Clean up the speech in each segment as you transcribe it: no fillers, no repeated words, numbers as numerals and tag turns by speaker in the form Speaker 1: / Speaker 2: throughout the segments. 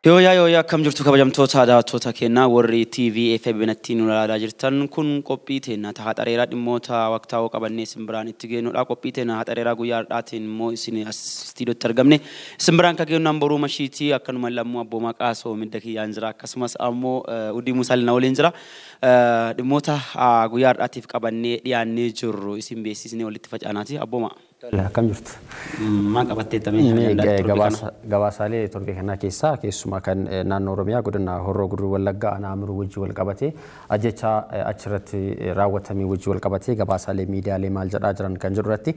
Speaker 1: Yooyaa yooyaa, akkam jirtu kabajamtoota daawwattoota keenyaa warri TV FBNatti nu ilaalaa jirtan? Kun qophii teennaa tahaa xareeraa dhimmoota waqtaawoo qabannee isin biraan itti geenyudha. Qophii teennaa haa xareeraa guyyaa har'aatiin immoo isin as istiidiyootti argamne isin biraan kan geenyu boruu mashiitii, akkanuma lammuu abboomaa qaasoo midda kiyyaan jira, akkasumas ammoo Udii Musaalina waliin jira. Dhimmoota guyyaa har'aatiif qabannee dhiyaannee jirru isin beeksisnee walitti facaanaati. Abbooma.
Speaker 2: Akkam jirtu?
Speaker 1: Maal qabattee tamee?
Speaker 2: Gabaasaalee torbee kanaa keessaa keessumaa kan naannoo Oromiyaa godina Horroo Guduruu Wallaggaa aanaa Amiruu wajjin wal qabatee, ajjechaa achirratti raawwatamee wajjin wal qabatee, gabaasaalee miidiyaalee maal jedhaa jiran kan jedhu irratti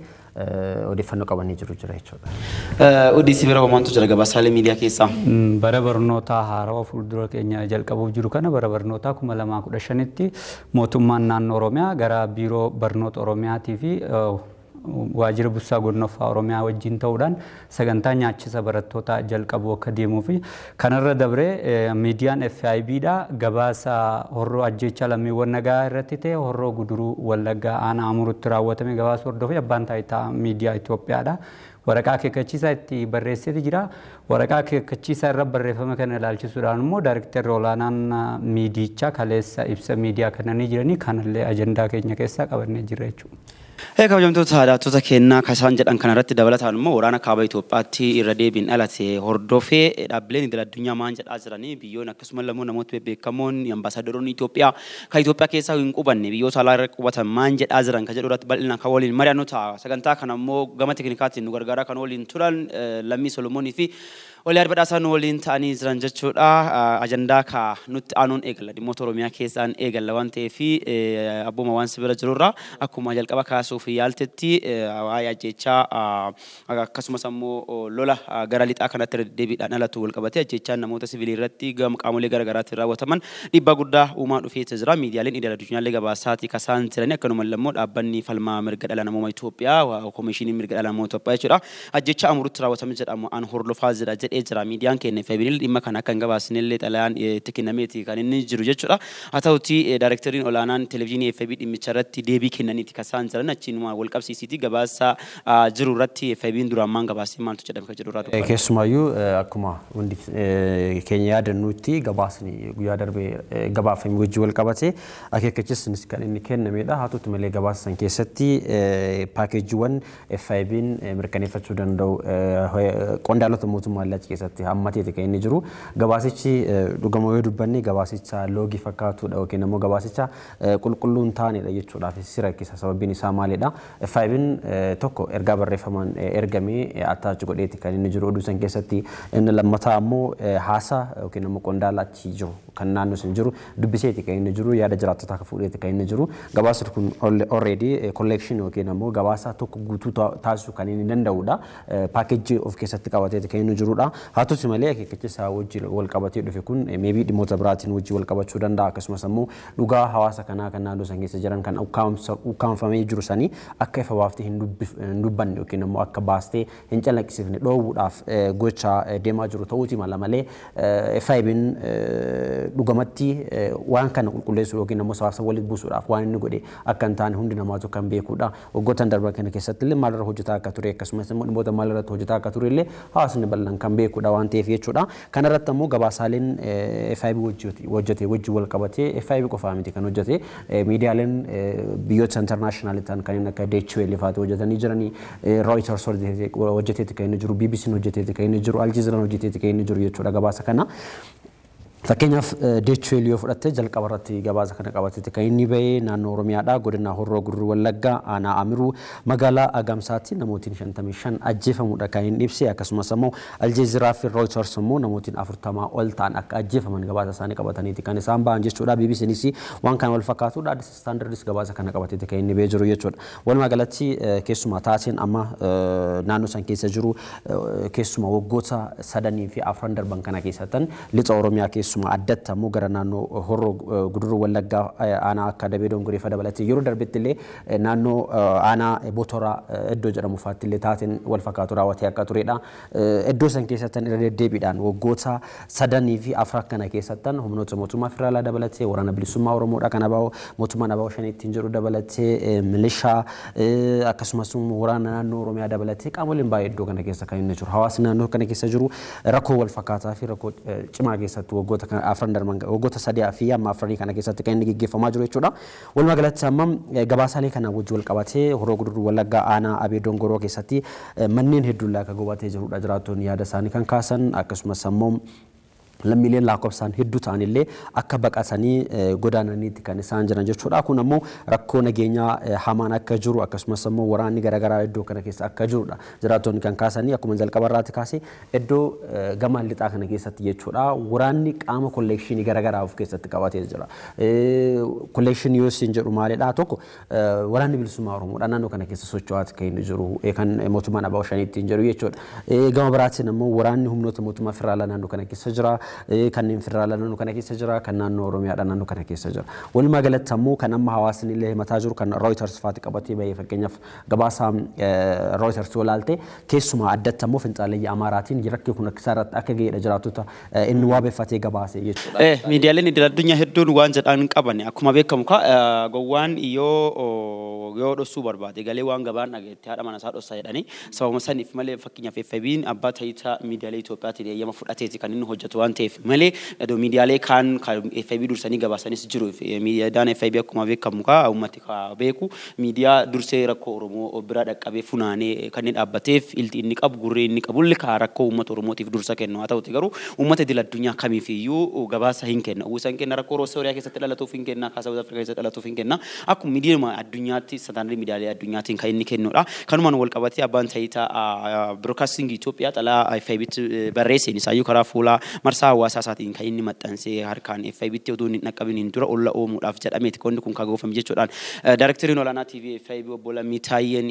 Speaker 2: odeeffannoo qabannee jiru jira jechuudha.
Speaker 1: Odii si bira homaantu jira gabaasaalee miidiyaa keessaa?
Speaker 3: Bara barnootaa haarawaa fuuldura keenya jalqabuuf jiru kana, bara barnootaa 2015tti, mootummaan naannoo Oromiyaa gara biiroo barnoota Oromiyaatii fi waajjira bussaa gonnoffaa Oromiyaa wajjin ta'uudhaan sagantaa nyaachisa barattootaa jalqabuu akka deemuu fi kanarra dabree miidiyaan FIB dha gabaasa horroo ajjeechaa lammiiwwan nagaa irratti ta'e Horroo Guduruu Wallaggaa aanaa Amurutti raawwatame gabaasa hordofee abbaan taayitaa miidiyaa Itoophiyaadha. Waraqaa akeekkachiisaa itti barreesseeti jira. Waraqaa akeekkachiisaa irra barreeffame kana ilaalchisuudhaan immoo daayirektarri olaanaan miidiyichaa kaleessa ibsa miidiyaa kennanii jiranii, kanallee ajandaa keenya keessaa qabannee jirra jechuudha.
Speaker 1: Kabajamtoota daawwattoota keenyaa, kan isaan jedhan kanarratti dabalataan immoo waraana kaaba Itoophiyaatti irra deebiin dhalate hordofee dhaabbileen idil addunyaa maan jedhaa jiranii, biyyoonni akkasuma immoo namoota bebbeekamoon, ambaasaadaroonni Itoophiyaa kan Itoophiyaa keessaa hin qubanne biyyoota alaa irra qubatan maan jedhaa jiran kan jedhu irratti bal'inaan kan waliin mari'annu ta'a. Sagantaa kana immoo gama teeknikaatiin nu gargaaraa kan waliin turan Lammii Solomoonii fi Walii Badhaasaa nu waliin ta'anii jiran jechuudha. Ajandaa ka nutti aanuun eegalla. Dhimmoota Oromiyaa keessaan eegalla waan ta'eef, abbooma, waan si bira jirurraa akkuma jalqaba kaasuuf yaaltetti, waa'ee ajjechaa akkasumas ammoo lola gara lixaa kanatti deddeebiidhaan dhalatu wal qabatee ajjechaan namoota siviilii irratti gama qaamolee gara garaatiin raawwataman dhiibbaa guddaa uumaa dhufeeti jira. Miidiyaaleen idil addunyaallee gabaasaati kasaan jiranii, akkanuma immoo dhaabbanni falmaa mirga dhala namoomaa Itoophiyaa, Koomishinii Mirga Dhala Namoota Itoophiyaa jechuudha. Ajjecha Amurutti raawwatame jedhamu an hordofaa jira jedhee jira. Miidiyaan keenya FBN dhimma kana akka hin gabaasnellee xalayaan itti kennameeti kan inni jiru jechuudha. Haa ta'uti daayirektariin olaanaan televezyiinii FB dhimmicha irratti deebii kennaniiti kasaan jiran, achiinuma wal qabsiisiiti gabaasa jiru irratti FBN duraan maan gabaasee, maaltu jedhame kan jedhu irraa dubbata.
Speaker 2: Keessumaayyuu akkuma hundi keenya yaadannutti, gabaasni guyyaa darbee gabaafame wajjin wal qabate akeekkachiisnis kan inni kennamedha. Haa ta'uti malee gabaasa san keessatti paakeejiiwwan FIB'n mirkaneeffachuu danda'u qondaalota mootummaa illee achi keessatti hammateeti kan inni jiru. Gabaasichi dhugama yoo dubbanne gabaasicha loogii fakkaatudha yookiin immoo gabaasicha qulqulluu hin taanedha jechuudhaaf si rakkisa. Sababiin isaa maalidha? FIB'n tokko ergaa barreeffamaan ergamee attach godheeti kan inni jiru oduu san keessatti. Inni lammataa ammoo haasaa yookiin immoo qondaala achi jiru kan naannoo san jiru dubbiseeti kan inni jiru, yaada jiraattotaa akka fuudheeti kan inni jiru. Gabaasni kun already collection yookiin ammoo gabaasa tokko guutuu taasisuu kan inni danda'udha. Paakeejii of keessatti qabateeti kan inni jirudha. Haa ta'uti malee akeekkachiisa wajjin wal qabatee dhufe kun maybe dhimmoota biraatiin wajjin wal qabachuu danda'a, akkasumas ammoo dhugaa hawaasa kanaa kan naannoo san keessa jiran kan ukkaamfamee jiru sanii akka ifa baaftee hin dubbanne yookiin ammoo akka baastee hin calaqqisiifne dhoowwuudhaaf gocha deemaa jiru ta'uuti mala malee, FIB'n dhugamatti waan kana qulqulleessuu yookiin ammoo sabaaf walitti buusuudhaaf waan inni godhe akka hin taane hundi namaatu kan beekudha. Waggoottan darban kana keessatti illee maalirra hojjetaa akka ture, akkasumas immoo dhimmoota maalirratti hojjetaa akka ture illee hawaasni bal'aan kan beekudha waan ta'eef jechuudha. Kanarratti ammoo gabaasaaleen FIB hojjete wajjin wal qabatee, FIB qofaa miti kan hojjete, miidiyaaleen biyyoota international ta'an kanneen akka Deutsche Welle fa'aatu hojjetanii jiranii, Reuters hojjeteeti kan inni jiru, BBC'n hojjeteeti kan inni jiru, Al Jazeeraan hojjeteeti kan inni jiru jechuudha gabaasa kana. Fakkeenyaaf Deutsche Welle yoo fudhatte, jalqaba irratti gabaasa kana qabateeti kan inni bahee. Naannoo Oromiyaadha, godina Horroo Guduruu Wallaggaa aanaa Amiruu magaalaa Agamsaatti namootiin 55 ajjeefamuudha kan inni ibse. Akkasumas immoo Aljeeziraa fi Reuters immoo namootiin 40 ol ta'an akka ajjeefaman gabaasa isaanii qabataniiti kan isaan bahan jechuudha. BBCnis waan kana wal fakkaatudha. Addis Standardis gabaasa kana qabateeti kan inni bahee jiru jechuudha. Walumaa galatti keessumaa taateen amma naannoo san keessa jiru, keessumaa waggoota 3 fi 4 darban kana keessattan lixa Oromiyaa keessumaa Keessumaa addatti ammoo gara naannoo Horroo Guduruu Wallaggaa aanaa akka Dabee Dongoree fa dabalatee yeroo darbetti illee naannoo aanaa Botoraa iddoo jedhamu faatti illee taateen wal fakkaatu raawwatee akka turedha. Iddoo san keessatti irra deddeebiidhaan waggoota 3 fi 4 kana keessatti humnoota mootummaa federaalaa dabalatee waraana bilisummaa Oromoodha kan ABO mootummaan ABO 5 ittiin jedhu dabalatee milishaa akkasumas waraana naannoo Oromiyaa dabalatee qaamoleen baay'ee iddoo kana keessa kan inni jiru. Hawaasni naannoo kana keessa jiru rakkoo wal fakkaataa fi rakkoo cimaa keessatti waggoota 4 darban waggoota 3 fi amma 4 kana keessatti kan inni gaggeeffamaa jiru jechuudha. Walumaa galatti amma gabaasaalee kana wajjin wal qabatee Horroo Guduruu Wallaggaa aanaa Abee Dongoroo keessatti manneen hedduun akka gubatee jirudha jiraattonni yaada isaanii kan kaasan akkasumas ammoo lammiileen lakkoofsaan hedduu ta'anillee akka baqatanii godaananiitti kan isaan jiran jechuudha. Kun ammoo rakkoo nageenyaa hamaan akka jiru akkasumas ammoo waraanni garaagaraa iddoo kana keessa akka jirudha. Jiraattonni kan kaasanii akkuma jalqaba irraatti kaasee iddoo gama lixaa kana keessatti jechuudha. Waraanni qaama kolleekshinii garaagaraa of keessatti qabatee jira. Kolleekshinii yoo isin jedhu maalidha? Tokko waraanni bilisummaa Oromoodha naannoo kana keessa socho'aati kan inni jiru kan mootummaan ABO 5 ittiin jedhu jechuudha. Gama biraatiin ammoo waraanni humnoota mootummaa federaalaa naannoo kana keessa jira. Kanneen federaalaa naannoo kana keessa jira, kan naannoo Oromiyaadha naannoo kana keessa jira. Walumaa galatti ammoo kan amma hawaasni illee himataa jiru kan Reuters faati qabatee bahee fakkeenyaaf gabaasa Reuters yoo ilaalte keessumaa addatti ammoo finxaalee Amaaraatiin rakki kun akka irratti akka ga'eedha jiraattota inni waabeffatee gabaase jechuudha.
Speaker 1: Miidiyaaleen idil addunyaa hedduun waan jedhan qaban akkuma beekamu gowwaan yoo dhossuu barbaade galee waan gabaan dhageetti haadha mana isaa dhossa jedhanii sababa saniif malee fakkeenyaaf FIB'n abbaa taayitaa miidiyaalee Itoophiyaatiin eeyyama fudhateeti kan inni hojjetu waan ta'eef malee miidiyaalee kaan FIB dursanii gabaasanis jiru. Miidiyaan FIB akkuma beekamu uummati beeku miidiyaa dursee rakkoo Oromoo bira dhaqqabee funaanee kanneen dhaabbateef ilti inni qabu gurri inni qabulli rakkoo uummata Oromootiif dursa kennu haa ta'uti garuu uummata idil addunyaa kamiifiyyuu gabaasa hin kenna. Uwwisan kenna rakkoo Sooriyaa keessatti dhalatuuf hin kenna, Saawuz Afrikaa keessatti dhalatuuf hin kenna. Akkuma miidiyaa addunyaatti istaandaardii miidiyaalee addunyaatiin kan inni kennudha. Kanumaan wal qabatee abbaan taayitaa Broadcasting Itoophiyaa xalaa FIB'tti barreesseen isaayyuu karaa fuula marsaa hawaasaa isaatiin kan inni maxxansee harkaan FIB'tti oduu hin dhaqqabiniin dura olla oomuudhaaf jedhameeti qonni kun kagoofame jechuudhaan. Daayirektariin olaanaa TV FIB obbo Lammii Taayyeen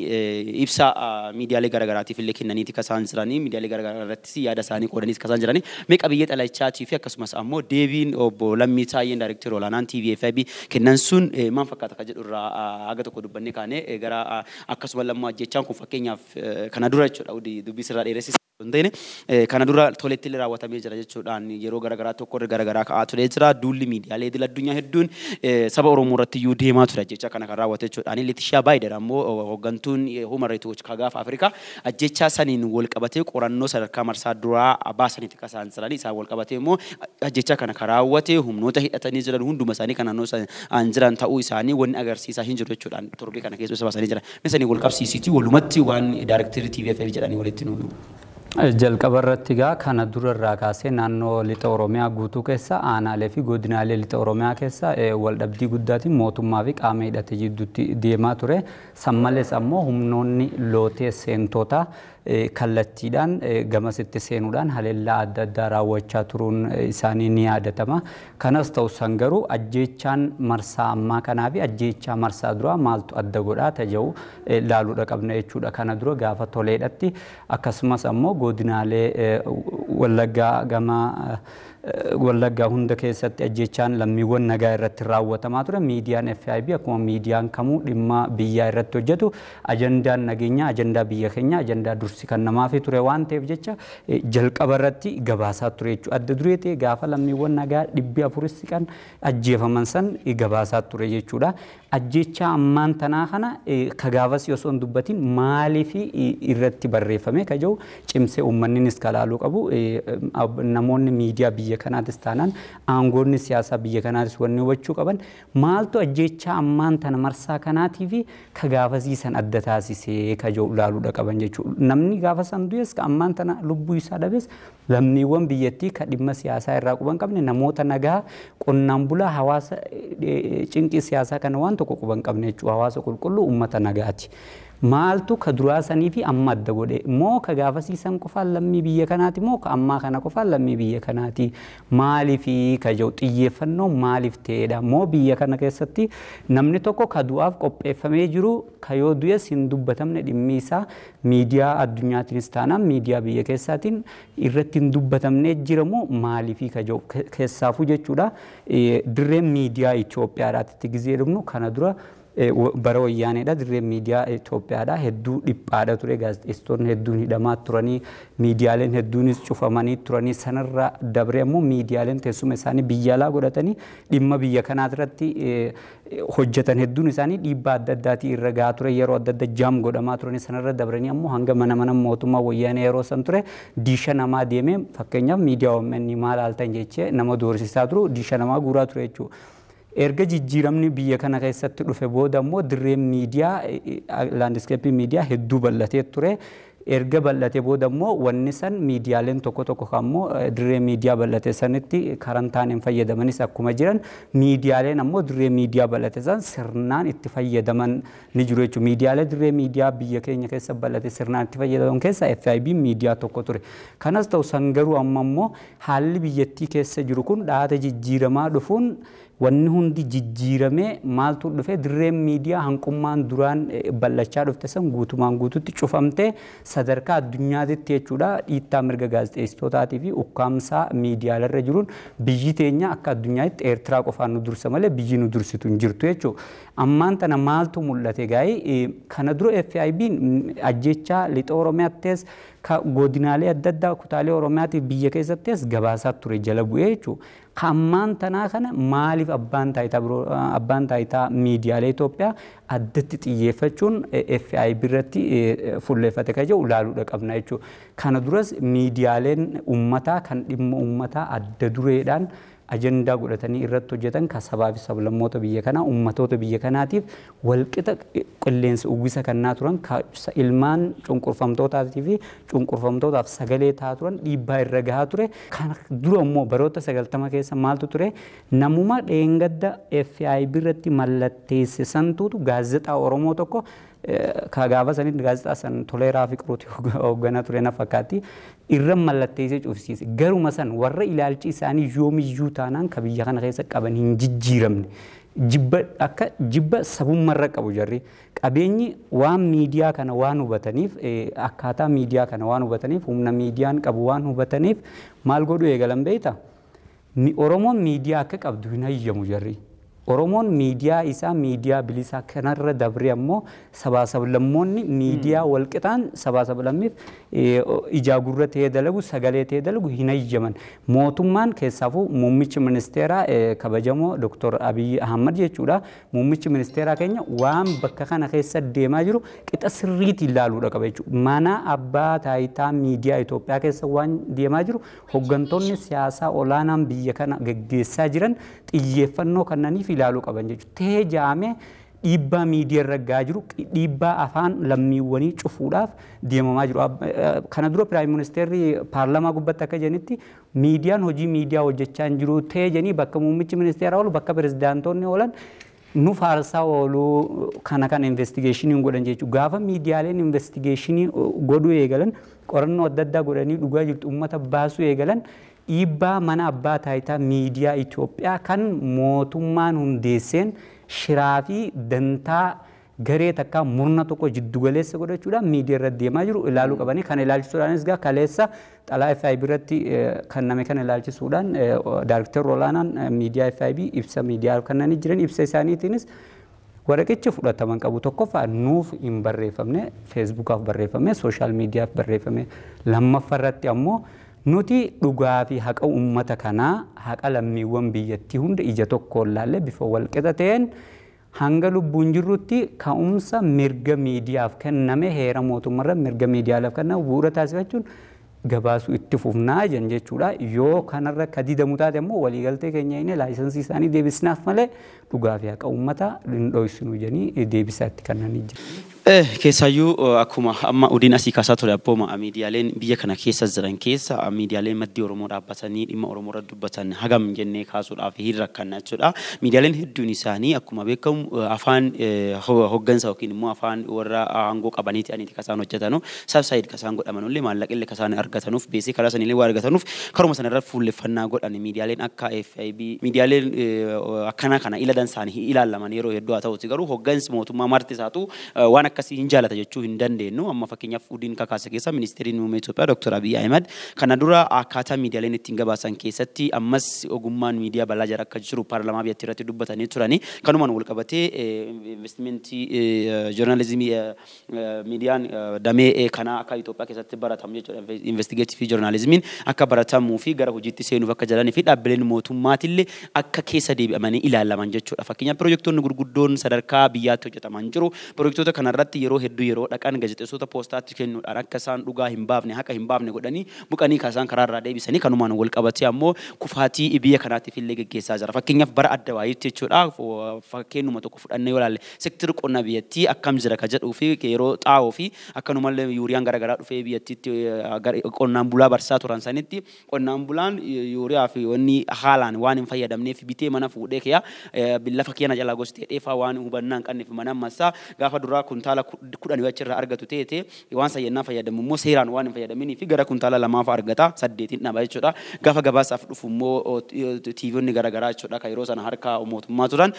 Speaker 1: ibsa miidiyaalee garaagaraatiif illee kennaniiti kasaan jiranii miidiyaalee garaagaraa irrattis yaada isaanii qoodaniis kasaan jiranii meeqa biyya xalachaatii fi akkasumas ammoo deebiin obbo Lammii Taayyeen daayirektarii olaanaan TV FIB kennan sun maal fakkaata kan jedhu irraa haga tokko dubbannee kaane gara akkasuma lammaa ajjechaan kun fakkeenyaaf kana dura jechuudha dubbii sirraa dheeressisa. Kana dura toletti illee raawwatamee jira jechuudhaan yeroo garaagaraa tokko irra garaagaraa ka'aa ture jira. Duulli miidiyaalee idil addunyaa hedduun saba Oromoo irratti iyyuu deemaa ture jecha kana kan raawwate jechuudhaan. Leetishaa Baayider ammoo hooggantuun Human Rights Watch gaafa Afrikaa ajjechaa saniin wal qabatee qorannoo sadarkaa marsaa duraa baasaniiti kan isaan jiran. Isaan wal qabatee immoo ajjechaa kana kan raawwate humnoota hidhatanii jiran hunduma isaanii kan naannoo isaan jiran ta'uu isaanii wanni agarsiisaa hin jiru jechuudhaan torbee kana keessa baasanii jiran. Misanii wal qabsiisiiti walumatti waan daayirektarii TVFF jedhanii walitti nu.
Speaker 3: Jalqaba irratti egaa kana dura irraa kaasee naannoo lixa Oromiyaa guutuu keessa aanaalee fi godinaalee lixa Oromiyaa keessa waldhabdii guddaatiin mootummaa fi qaama hidhate jidduutti deemaa ture. San malees ammoo humnoonni lootee seentota kallattiidhaan gamasitti seenuudhaan haleellaa adda addaa raawwachaa turuun isaanii ni yaadatama. Kanas ta'u san garuu ajjeechaan marsaa ammaa kanaa fi ajjeechaa marsaa duraa maaltu adda godhaa taja'u laaluudha qabna jechuudha. Kana dura gaafa toleedhatti akkasumas ammoo godinaalee Wallaggaa gama Wallaggaa hunda keessatti ajjeechaan lammiiwwan nagaa irratti raawwatamaa ture. Miidiyaan FIB akkuma miidiyaan kamuu dhimma biyyaa irratti hojjetu ajandaan nageenyaa ajandaa biyya keenyaa ajandaa dursi kan namaaf ture waan ta'eef jecha jalqaba irratti gabaasaa ture jechuudha. Adda duree ta'e gaafa lammiiwwan nagaa 400 siqan ajjeefaman san gabaasaa ture jechuudha. Ajjeechaa ammaan tanaa kana ka gaafas osoo hin dubbatin maaliif irratti barreeffame ka jiru cimsee uummanninis kalaaluu qabu namoonni miidiyaa biyya kanaatis taanaan aangoonni siyaasaa biyya kanaatis wanni hubachuu qaban maaltu ajjeechaa ammaan tana marsaa kanaatii fi ka gaafasii san adda taasisee ka jiru ilaaluudha qaban jechuudha. Namni gaafa san du'es ka ammaan tana lubbuu isaa dhabes lammiiwwan biyyattii ka dhimma siyaasaa irraa quban qabne namoota nagaa qonnaan bulaa hawaasa cinqii siyaasaa kana waan tokko quban qabne jechuudha. Hawaasa qulqulluu uummata nagaati. Maaltu ka duraa sanii fi amma adda godhe moo ka gaafasiisan qofaan lammii biyya kanaati moo ka ammaa kana qofaan lammii biyya kanaati maaliif ka jedhu xiyyeeffannoo maaliif ta'edha moo biyya kana keessatti namni tokko ka du'aaf qopheeffamee jiru ka yoo du'es hin dubbatamne dhimmi isaa miidiyaa addunyaatiinis taanaan miidiyaa biyya keessaatiin irratti hin dubbatamne jira moo maaliif ka jedhu keessaafuu jechuudha dirreen miidiyaa Itoophiyaadhaatti gizee dhufnu kana dura bara wayyaaneedha dirreen miidiyaa Itoophiyaadha hedduu dhiphaadha ture gaazexeessitoonni hedduun hidhamaa turanii miidiyaaleen hedduunis cufamanii turanii sanarra dabree ammoo miidiyaaleen teessuma isaanii biyya alaa godhatanii dhimma biyya kanaa irratti hojjetan hedduun isaanii dhiibbaa adda addaatii irra gahaa ture yeroo adda adda jaam godhamaa turanii sanarra dabranii ammoo hanga mana mana mootummaa wayyaanee yeroo san ture diisha namaa deemee fakkeenyaaf miidiyaa OMN maal haaltan jechee nama doorsisaa turu diisha namaa guuraa ture jechuudha. Erga jijjiiramni biyya kana keessatti dhufe booda ammoo dirreen miidiyaa laandiskeeppii miidiyaa hedduu bal'atee ture. Erga bal'atee booda ammoo wanni san miidiyaaleen tokko tokko ammoo dirree miidiyaa bal'ate sanitti karan taaneen fayyadamanis akkuma jiran miidiyaaleen ammoo dirree miidiyaa bal'ate san sirnaan itti fayyadaman ni jiru jechuudha. Miidiyaalee dirree miidiyaa biyya keenya keessa bal'ate sirnaan itti fayyadaman keessa FIB miidiyaa tokko ture. Kanas ta'u san garuu amma ammoo haalli biyyattii keessa jiru kun dhaata jijjiiramaa dhufuun wanni hundi jijjiiramee maaltu dhufe dirreen miidiyaa hanqummaan duraan bal'achaa dhufte san guutumaan guututti cufamtee sadarkaa addunyaatitti jechuudha dhiittaa mirga gaazexeessitootaatii fi ukkaamsaa miidiyaalarra jiruun biyyi teenya akka addunyaatti Eertiraa qofaan nu dursa malee biyyi nu dursitu hin jirtu jechuudha. Ammaan tana maaltu mul'ate gaa'ii kana dura FIB'n ajjechaa lixa Oromiyaattis godinaalee adda addaa kutaalee Oromiyaatiif biyya keessattis gabaasaa ture jala bu'ee jechuudha. Ammaan tanaa kana maaliif abbaan taayitaa miidiyaalee Itoophiyaa addatti xiyyeeffachuun FIB irratti fuulleeffate ka jedhu ilaaluudha qabna jechuudha. Kana duras miidiyaaleen uummataa kan dhimma uummataa adda dureedhaan ajandaa godhatanii irratti hojjetan kan sabaa fi sablammoota biyya kanaa uummatoota biyya kanaatiif walqixa qilleensa uwwisa kannaa turan ilmaan cunqurfamtootaatii fi cunqurfamtootaaf sagalee ta'aa turan dhiibbaa irra gahaa ture. Kana dura immoo baroota 90 keessa maaltu ture namuma dheengadda FIB irratti mallatteesse santuutu gaazexaa Oromoo tokko ka gaafa sanitti gaazexaa san Toleeraa Fiqiruuti hoogganaa ture na fakkaatti irra mallatteessee cufsiise. Garuma san warra ilaalchi isaanii yoomiyyuu taanaan ka biyya kana keessa qaban hin jijjiiramne. Jibba akka jibba sabummarra qabu jarri qabeenyi waan miidiyaa kana waan hubataniif akkaataa miidiyaa kana waan hubataniif humna miidiyaan qabu waan hubataniif maal godhu eegalan beektaa? Oromoon miidiyaa akka qabdu hin hayyamu jarri. Oromoon miidiyaa isaa miidiyaa bilisaa kanarra dabree ammoo sabaa sablammoonni miidiyaa walqixaan sabaa sablammiif ijaa gurra ta'ee dalagu sagalee ta'ee dalagu hin hayyaman. Mootummaan keessaafuu muummichi ministeeraa kabajamoo Dr. Abiy Ahmad jechuudha. Muummichi ministeeraa keenya waan bakka kana keessa deemaa jiru qixa sirriitiin ilaaluudha qaba jechuudha. Mana abbaa taayitaa miidiyaa Itoophiyaa keessa waan deemaa jiru hooggantoonni siyaasaa olaanaan biyya kana geggeessaa jiran xiyyeeffannoo kannaniif ilaaluu qaban jechuudha. Ta'ee jaamee dhiibbaa miidiyaa irra gahaa jiru dhiibbaa afaan lammiiwwanii cufuudhaaf deemamaa jiru. Kana dura piraayim ministeerri paarlaamaa gubbatti akka jedhanitti miidiyaan hojii miidiyaa hojjechaa hin jiru ta'ee jedhanii bakka muummichi ministeeraa oolu bakka pirezidaantoonni oolan nu faarsaa ooluu kana kan investigeeshinii godhan jechuudha. Gaafa miidiyaaleen investigeeshinii godhuu eegalan qorannoo adda addaa godhanii dhugaa jirtu uummata baasuu eegalan dhiibbaa mana abbaa taayitaa miidiyaa Itoophiyaa kan mootummaan hundeesseen shiraa fi dantaa garee takkaa murna tokko jiddugaleessa godhachuudhaan miidiyaa irra deemaa jiru ilaaluu qabanii kan ilaalchisuudhaanis gaa kaleessa xalaa FIB irratti kenname kan ilaalchisuudhaan daarektarri olaanaan miidiyaa FIB ibsa miidiyaa kennanii jiran ibsa isaaniitiinis waraqichi fudhataman qabu tokkoffaa nuuf hin barreeffamne feesbuukaaf barreeffame sooshaal miidiyaaf barreeffame lammaffaa irratti ammoo nuti dhugaa fi haqa uummata kanaa haqa lammiiwwan biyyattii hunda ija tokkoon laallee bifa walqixa ta'een hanga lubbuun jirrutti ka'umsa mirga miidiyaaf kenname heera mootummaarra mirga miidiyaalaaf kenname bu'uura taasifachuun gabaasuu itti fufnaa jan jechuudha. Yoo kanarra ka didamu taate immoo waliigaltee keenya inni laayisansii isaanii deebisnaaf malee dhugaa fi haqa uummataa hin dhoksinu jedhanii deebisaa itti kennanii jiru.
Speaker 1: Keessaayyuu akkuma amma Udiin asii kaasaa ture abbooma, miidiyaaleen biyya kana keessa jiran keessa miidiyaaleen maddii Oromoo dhaabbatanii dhimma Oromoo irratti dubbatan hagam jennee kaasuudhaaf hin rakkanna jechuudha. Miidiyaaleen hedduun isaanii akkuma beekamu afaan hoggansa yookiin immoo afaan warra aangoo qabanii ta'aniiti kan isaan hojjetanu. Subsidy kan isaan godhamanullee, maallaqillee kan isaan argatanuuf, beesii karaa sanillee waa argatanuuf karuma sana irratti fuulleffannaa godhan. Miidiyaaleen akka FIB, miidiyaaleen akkana kana ila dansaanii ilaalaman yeroo hedduu haa ta'uti, garuu hoggansi mootummaa marti isaatu waan akkasii hin jaalata jechuu hin dandeenyu. Amma fakkeenyaaf Udiin kakaase keessa ministeeriin muummee Itoophiyaa Dr. Abiy Ahimad kana dura akkaataa miidiyaaleen ittiin gabaasan keessatti ammas ogummaan miidiyaa balaa jara akka jiru paarlaamaa biyyattii irratti dubbatanii turani. Kanumaan wal qabatee investimentii joornaalizimii miidiyaan damee kanaa akka Itoophiyaa keessatti baratamu jechuudha. Investigative joornaalizimiin akka baratamuu fi gara hojiitti seenuuf akka jedhanii fi dhaabbileen mootummaatillee akka keessa deebi'amanii ilaalaman jechuudha. Fakkeenyaaf piroojektonni gurguddoon sadarkaa biyyaatti hojjetaman jiru. Piroojektota kanarratti yeroo hedduu yeroo dhaqan gaazexeessota poostaatti kennuudhaan akka isaan dhugaa hin baafne, haqa hin baafne godhanii buqanii kaasaan karaarraa deebisanii, kanumaan wal qabatee ammoo kufaatii biyya kanaatiif illee geggeessaa jira. Fakkeenyaaf bara adda waayitti jechuudha, fakkeenyuma tokko fudhannee yoo ilaalle, seektarri qonna biyyattii akkam jira ka jedhuu fi yeroo xaa'oo fi akkanumallee yuuriyaan garaagaraa dhufee biyyattiitti qonnaan bulaa barsaa turan sanitti, qonnaan bulaan yuuriyaa fi wanni haalaan waan hin fayyadamneef bitee mana fuudhee kiyya lafa kiyya na jalaa gosti dheefaa waan hubannaa hin qabneef mana massaa gaafa duraa kuntaala 10 yoo achirraa argatu teete, waan sayyannaa fayyadamu immoo seeraan waan hin fayyadaminii fi gara kuntaala lamaaf argata, saddeetiin dhaba jechuudha. Gaafa gabaasaaf dhufu immoo tiivionni garaagaraa jechuudha kan yeroo sana harka mootummaa turan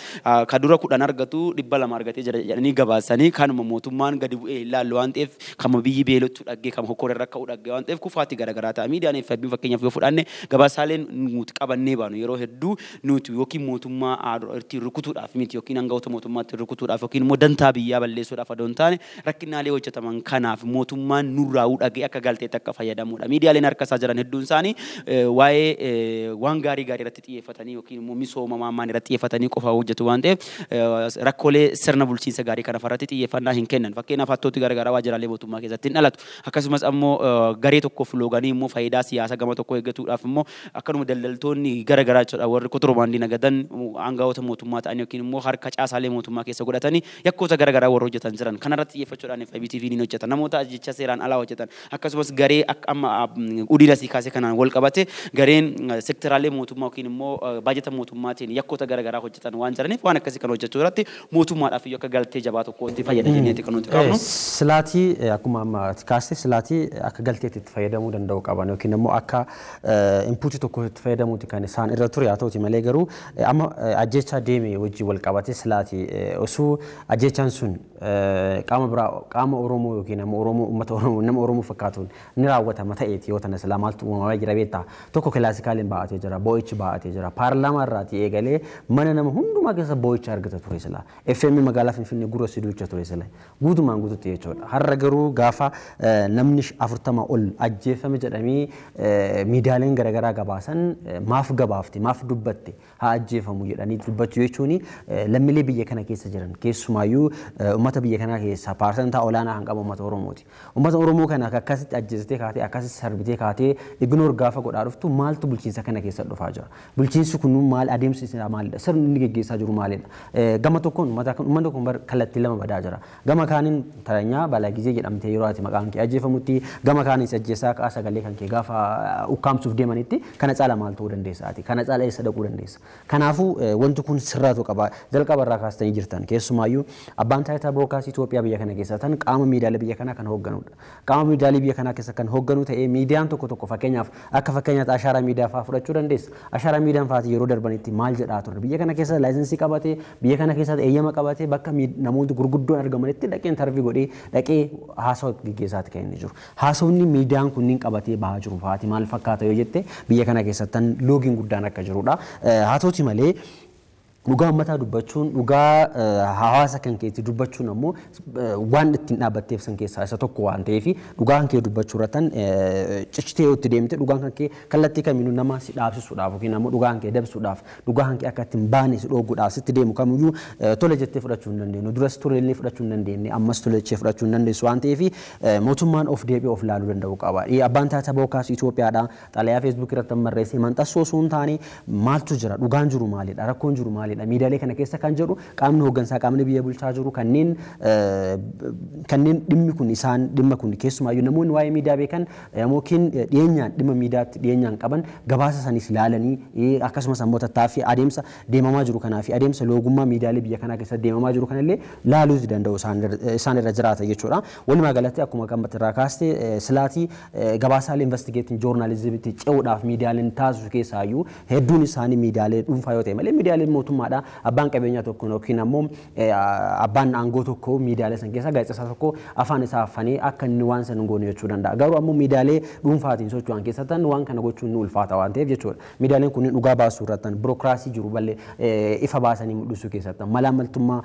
Speaker 1: ka dura 10 argatu 200 argatee jira jedhanii gabaasanii, kanuma mootummaan gadi bu'ee hin laallu waan ta'eef, kama biyyi beelottu dhaggee, kama hokkoree rakka'u dhaggee waan ta'eef kufaatii garaagaraa ta'a. Miidiyaan FIB fakkeenyaaf yoo fudhanne, gabaasaaleen nuti qabannee baanu yeroo hedduu nuti yookiin mootummaa ittiin rukutuudhaaf miti, yookiin hangafoota mootummaa ittiin rukutuudhaaf, yookiin immoo dantaa biyyaa balleessuudhaaf adoo hin taane, rakkinaalee hojjetaman kanaaf mootummaan nurraa'uu dhagee akka galteetti akka fayyadamudha. Miidiyaaleen harka isaa jiran hedduun isaanii waa'ee waan gaarii gaarii irratti xiyyeeffatanii yookiin immoo misooma maammaan irratti xiyyeeffatanii qofa hojjetu waan ta'eef, rakkoolee sirna bulchiinsa gaarii kana irratti xiyyeeffannaa hin kennan. Fakkeenyaaf hattooti garaagaraa waajjiraalee mootummaa keessatti hin dhalatu. Akkasumas ammoo garee tokkoof looganii immoo faayidaa siyaasaa gama tokko eeggatuudhaaf immoo akkanuma daldaltoonni garaagaraa jechuudha, warri kotorbaandii nagadan aangawoota mootummaa ta'an yookiin immoo harka caasaalee mootummaa keessa godhatanii yakkoota garaagaraa warra hojjetan jiran. Kanarratti xiyyeeffachuudhaan FIB TV ni hojjeta. Namoota jecha seeraan alaa hojjetan, akkasumas garee akka amma Udiin asii kaasee kanaan wal qabate gareen sektoraalee mootummaa yookiin immoo baajata mootummaatiin yakkoota garaagaraa hojjetan waan jiraniif, waan akkasii kan hojjechuu irratti mootummaadhaaf iyyuu akka galtee jabaa tokkootti fayyada jenneeti kan nuti qabnu.
Speaker 2: Silaatii akkuma amma kaaste, silaatii akka galteetti itti fayyadamuu danda'u qaban yookiin immoo akka inputii tokko itti fayyadamuuti kan isaan irra ture. Haa ta'uti malee garuu amma ajjechaa deeme wajjin wal qabate, silaatii osoo ajjechaan sun qaama biraa, qaama Oromoo yookiin ammoo Oromoo, uummata Oromoo, nama Oromoo fakkaatuun ni raawwatama ta'eeti yoo tana silaa maaltu uumamaa jira beektaa? Tokko kilaasikaaliin baa'atee jira, boo'ichi baa'atee jira. Paarlaamaa irraatii eegalee mana nama hundumaa keessa boo'icha argata ture silaa. FM magaalaa Finfinnee gurra si duucha ture sila, guutumaan guututti jechuudha. Har'a garuu gaafa namni 40 ol ajjeefame jedhamee miidiyaaleen garaagaraa gabaasan, maaf gabaafte, maaf dubbatte, haa ajjeefamu jedhanii dubbachuu jechuun lammiilee biyya kana keessa jiran, keessumaayyuu uummata biyya kanaa keessaa paarsantaa olaanaa kan qabu uummata Oromooti. Uummata Oromoo kana akkasitti ajjeestee kaatee, akkasitti sarbitee kaatee ignore gaafa godhaa dhuftu, maaltu bulchiinsa kana keessa dhufaa jira? Bulchiinsi kun maal, adeemsi isaa maalidha? Sirni inni geggeessaa jiru maalidha? Gama tokkoon uummanni kun kallattii lama badaa jira. Gama kaaniin taranyaa balaa gizee jedhamtee yeroo ati maqaan kee ajjeefamutti, gama kaaniin ajjeessaa ka'a sagalee kan kee gaafa ukkaamsuuf deemanitti, kana caala maal ta'uu dandeessa ati? Kana caala eessa dhaquu dandeessa? Kanaafuu wanti kun sirraatu qaba. Jalqaba irraa kaastanii jirtan, keessumaayyuu abbaan taayitaa birookiraasii Itoophiyaa biyya kana keessa tan qaama miidiyaalee biyya kanaa kan hoogganudha. Qaama miidiyaalee biyya kanaa keessa kan hoogganu ta'ee, miidiyaan tokko tokko, fakkeenyaaf akka fakkeenyaatti Ashaaraa Miidiyaa fa'aa fudhachuu dandeessa. Ashaaraa Miidiyaan fa'aati yeroo darbanitti maal jedhaa ture? Biyya kana keessa laayisensii qabatee, biyya kana keessatti eeyyama qabatee, bakka namoonni gurguddoon argamanitti dhaqee interview godhee, dhaqee haasawaa gaggeessaati kan inni jiru. Haasawni miidiyaan kunniin qabatee bahaa jiru fa'aati maal fakkaata yoo jette, biyya kana keessatti loogiin guddaan akka jirudha. Haa ta'uti malee dhugaa uummataa dubbachuun, dhugaa hawaasa kan keetti dubbachuun ammoo waan ittiin dhaabbatteef san keessaa isa tokko waan ta'eef, dhugaa kan kee dubbachuu irrattan cichitee yoo itti deemte, dhugaan kan kee kallattii kamiinuu nama si dhaabsisuudhaaf yookiin ammoo dhugaa kan kee dabsuudhaaf, dhugaa kan kee akka ittiin baane si dhoogguudhaaf sitti deemu kamiyyuu tole jettee fudhachuu hin dandeenyu. Duras tole illee fudhachuu hin dandeenye, ammas tole jechee fudhachuu hin dandeessu waan ta'eef, mootummaan of deebi'ee of laaluu danda'u qaba. Abbaan taayitaa bookaas Itoophiyaadha. Xalayaa Feesbuuk irratti barreessee maxxansuu osoo hin taane, maaltu jira, dhugaan jiru maalidha, rakkoon jiru maalidha. jiranidha. Miidiyaalee kana keessa kan jedhu qaamni hooggansaa, qaamni biyya bulchaa jiru, kanneen dhimmi kun isaan dhimma kun keessumaayyuu namoonni waa'ee miidiyaa beekan yookiin dhiyeenyaan dhimma miidiyaatti dhiyeenyaan qaban gabaasa sanis ilaalanii, akkasumas ammoo tattaaffii adeemsa deemamaa jiru kanaa fi adeemsa loogummaa miidiyaalee biyya kanaa keessatti deemamaa jiru kanallee laaluu danda'u isaan irra jiraata jechuudha. Walumaa galatti akkuma gammatti irraa kaaste, silaatii gabaasaalee investigeetiin joornaalizimiitti ce'uudhaaf miidiyaaleen taasisu keessaayyuu hedduun isaanii miidiyaalee dhuunfaa yoo ta'e malee, miidiyaaleen mootummaadha, abbaan qabeenyaa tokko yookiin ammoo abbaan aangoo tokko miidiyaalee san keessa gaazexeessaa tokko afaan isaa affanee akka inni waan san hin goone jechuu danda'a. Garuu ammoo miidiyaalee dhuunfaatiin socho'an keessatti waan kana gochuun ni ulfaata waan ta'eef jechuudha. Miidiyaaleen kunneen dhugaa baasuu irratti, birookiraasii jiru ballee ifa baasanii mul'isuu keessatti, malaamaltummaa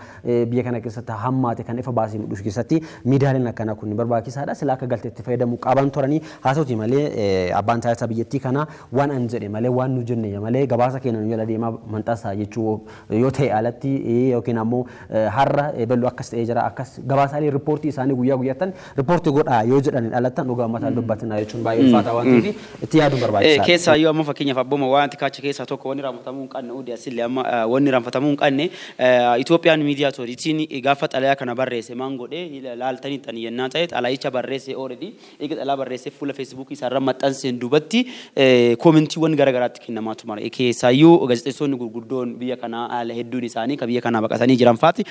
Speaker 2: biyya kana keessatti hammaate kan ifa baasanii mul'isuu keessatti miidiyaaleen akkanaa kun barbaachisaadha. Sila akka galteetti fayyadamuu qaban turanii. Haa ta'uti malee abbaan taayitaa biyyattii kanaa waan an jedhe malee, waan nu jenne malee, gabaasa keenya nu jala deemaa maxxansaa jechuu yoo ta'e alatti, yookiin ammoo har'a bal'oo akkas ta'ee jira, akkas gabaasaalee riippoortii isaanii guyyaa guyyaattan riippoortii godhaa yoo jedhaniin alattan dhugaa uummataan dubbatinaa jechuun baay'ee ulfaataa waan ta'eef itti yaaduun barbaachisaadha.
Speaker 1: Keessaayyuu amma fakkeenyaaf abbooma waan kaacha keessaa tokko wanni raawwatamuu hin qabne uudi asillee amma wanni raawwatamuu hin qabne, Itoophiyaan Miidiyaa Authority'n gaafa xalayaa kana barreesse maan godhee laaltanii tan yennaa ta'e, xalayicha barreesse already eega xalayaa barreesse fuula Feesbuukii isaarra maxxanseen duubatti koomentiiwwan garaagaraatti kennamaa turan. Keessaayyuu gaazexeessonni gurguddoon biyya kanaa haala hedduun isaanii kan biyya kanaa baqatanii jiran faati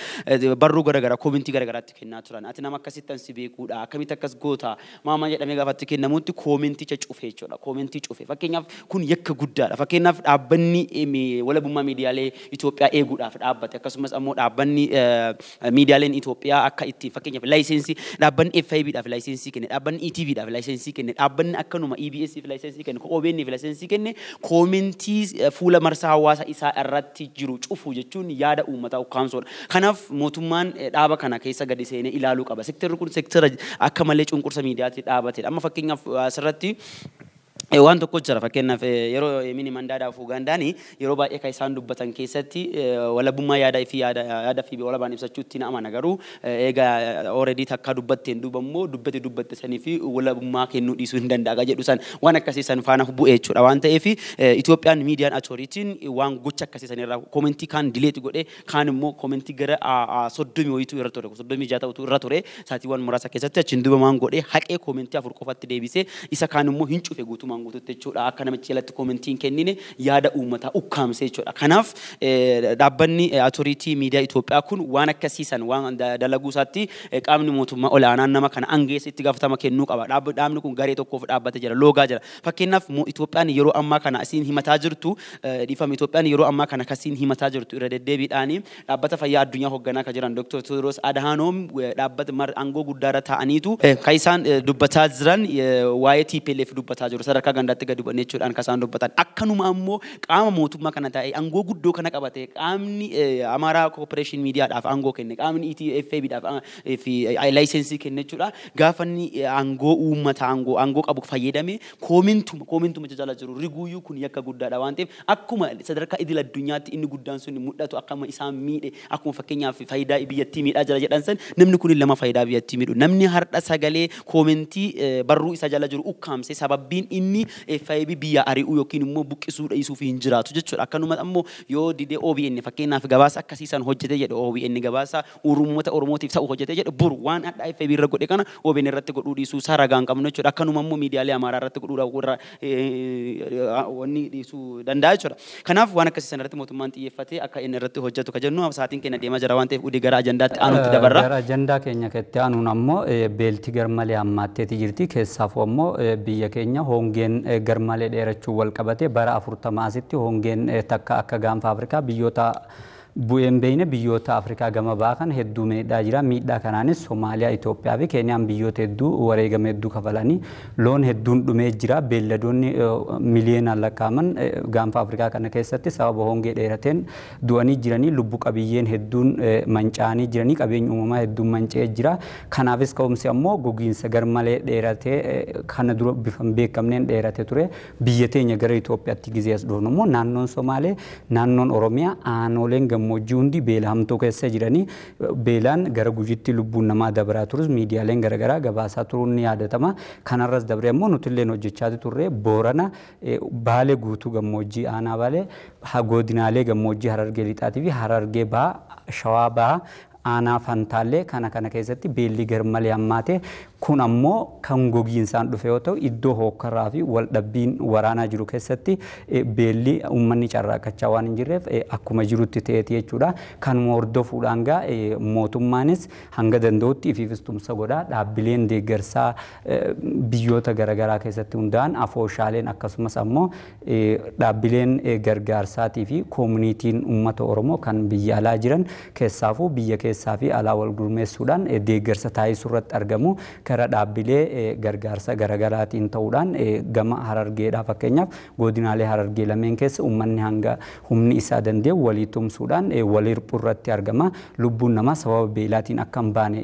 Speaker 1: barruu garaagaraa koomentii garaagaraatti kennaa turan. Ati nama akkasitti an si beekuudha, akkamitti akkas goota maamaa jedhamee gaafatti kennamutti koomenticha cufe jechuudha. Koomentii cufe. Fakkeenyaaf kun yakka guddaadha. Fakkeenyaaf dhaabbanni walabummaa miidiyaalee Itoophiyaa eeguudhaaf dhaabbate, akkasumas ammoo dhaabbanni miidiyaaleen Itoophiyaa akka itti fakkeenyaaf laayisensii, dhaabbanni FIB dhaaf laayisensii kenne, dhaabbanni ETV dhaaf laayisensii kenne, dhaabbanni akkanuma EBS fi laayisensii kenne, OBN fi laayisensii kenne, koomentii fuula marsaa hawaasa isaa irratti jiru cufu jechuun yaada uummataa ukkaamsuudha. Kanaaf mootummaan dhaaba kana keessa gadi seenee ilaaluu qaba. Sektarri kun sektara akka malee cunqursa miidiyaatti dhaabatedha. Amma fakkeenyaaf asirratti waan tokko jira. Fakkeenyaaf yeroo mini mandaadhaaf Ugaandaan yeroo baay'ee kan isaan dubbatan keessatti walabummaa yaada fi yaada fi walabaan ibsachuutti na amana, garuu egaa already takka dubbatteen duuba immoo dubbate dubbatte sanii fi walabummaa kennuu dhiisuu hin danda'a jedhu san waan akkasii san faana bu'e jechuudha. Waan ta'eef Itoophiyaan Miidiyaan Authority'n waan gocha akkasii san irraa koomentii kaan delete godhe, kaan immoo koomentii gara 30 wayituu irra ture, 36 ta'utu irra ture saatiiwwan muraasa keessatti, achiin duuba maan godhe? Haqee koomentii 4 qofatti deebisee isa kaan immoo hin cufe guutumaan guututti jechuudha. Akka namichi jalatti koomentii hin kennine yaada uummataa ukkaamse jechuudha. Kanaaf dhaabbanni Authority Miidiyaa Itoophiyaa kun waan akkasiisan waan dalaguu isaatti qaamni mootummaa olaanaan nama kana angeessa itti gaafatama kennuu qaba. Dhaabni kun garee tokkoof dhaabbate jira, loogaa jira. Fakkeenyaaf Itoophiyaan yeroo ammaa kana asiin himataa jirtu, dhiifama, Itoophiyaan yeroo ammaa kana kasiin himataa jirtu irra deddeebiidhaani dhaabbata fayyaa addunyaa hoogganaa kan jiran Dr. Tewodros Adhanom dhaabbata aangoo guddaarra ta'aniitu kan isaan dubbataa jiran waa'ee TPLF dubbataa jiru, sadarkaa gandaatti gadi bu'anii jechuudhaan kan isaan dubbatan. Akkanuma ammoo qaama mootummaa kana ta'e aangoo guddoo kana qabate, qaamni Amaaraa Kooppareeshin Miidiyaadhaaf aangoo kenne, qaamni ETFB-dhaaf fi laayisensii kenne jechuudha. Gaafa inni aangoo uummata aangoo qabu fayyadame koomentuma jala jiru riguuyyuu kun yakka guddaadha waan ta'eef, akkuma sadarkaa idil addunyaatti inni guddaan sun mul'atu akkuma isaan miidhe, akkuma fakkeenyaaf faayidaa biyyattii miidhaa jira jedhan san, namni kun lama faayidaa biyyattii miidhu. Namni har'a sagalee koomentii barruu isa jala jiru ukkaamse sababbiin inni FIB biyya ari'uu yookiin immoo buqqisuu dhiisuuf hin jiraatu jechuudha. Akkanuma ammoo yoo didee OBN fakkeenyaaf gabaasa akkasiisan hojjete jedhe, OBN gabaasa uummata Oromootiif ta'u hojjete jedhe, boru waan hadhaa FIB irra godhe kana OBN irratti godhuu dhiisuu isaa ragaa hin qabnu jechuudha. Akkanuma immoo miidiyaalee Amaaraa irratti godhuudhaaf warra wanni dhiisuu danda'a jechuudha. Kanaaf waan akkasiisan irratti mootummaan xiyyeeffatee akka inni irratti hojjetu ka jennu. Sa'aatiin keenya deemaa jira waan ta'eef udii gara ajandaatti aanutti dabarra.
Speaker 3: Gara ajandaa keenya itti aanuun ammoo beelti garmalee hammaatteeti jirti. Keessaafuu ammoo biyya keenya hongeen garmalee dheerachuu wal qabate bara 40 asitti hongeen takka akka gaanfa Afrikaa biyyoota bu'een beeyne biyyoota Afrikaa gama bahaa kan hedduu miidhaa jira. Miidhaa kanaanis Somaaliyaa, Itoophiyaa fi Keeniyaan biyyoota hedduu wareegama hedduu kafalanii loon hedduun dhumee jira. Beelladoonni miliyoonaan lakkaa'aman gaanfa Afrikaa kana keessatti sababa hongee dheerateen du'anii jiranii, lubbu qabiyyeen hedduun manca'anii jiranii, qabeenyi uumamaa hedduun manca'ee jira. Kanaafis ka'umsi ammoo gogiinsa garmalee dheeratee kana dura bifa hin beekamneen dheerate ture. Biyya teenya gara Itoophiyaatti gizee as dhufnu immoo naannoon Somaalee, naannoon Oromiyaa, aanoleen gammoojjii hundi beela hamtuu keessa jiranii beelaan gara Gujiitti lubbuun namaa dabaraa turus miidiyaaleen garaagaraa gabaasaa turuun ni yaadatama. Kanarras dabree immoo nuti illee hojjechaa turre Boorana, Baalee guutuu gammoojjii aanaa Baalee, godinaalee gammoojjii Harargee Lixaatii fi Harargee Bahaa, Shawaa Bahaa, aanaa Fantaallee kana keessatti beelli garmalee hammaate. Kun ammoo kan gogiinsaan dhufe yoo ta'u iddoo hookkaraa fi waldhabbiin waraanaa jiru keessatti beelli uummanni carraaqqachaa waan hin jirreef akkuma jirutti ta'eeti jechuudha. Kanuma hordofuudhaan gaa mootummaanis hanga danda'utti ifiifis tumsa godhaa dhaabbileen deeggarsaa biyyoota garaagaraa keessatti hundaa'an afooshaaleen akkasumas ammoo dhaabbileen gargaarsaatii fi koomunitiin uummata Oromoo kan biyya alaa jiran keessaafuu biyya keessaa fi alaa wal gurmeessuudhaan deeggarsa taasisuu irratti argamu. Karaa dhaabbilee gargaarsa garaagaraatiin ta'uudhaan gama Harargeedhaa fakkeenyaaf godinaalee Harargee lameen keessa uummanni hanga humni isaa danda'e walii tumsuudhaan walii hirphuu irratti argama. Lubbuun namaa sababa beelaatiin akka hin baane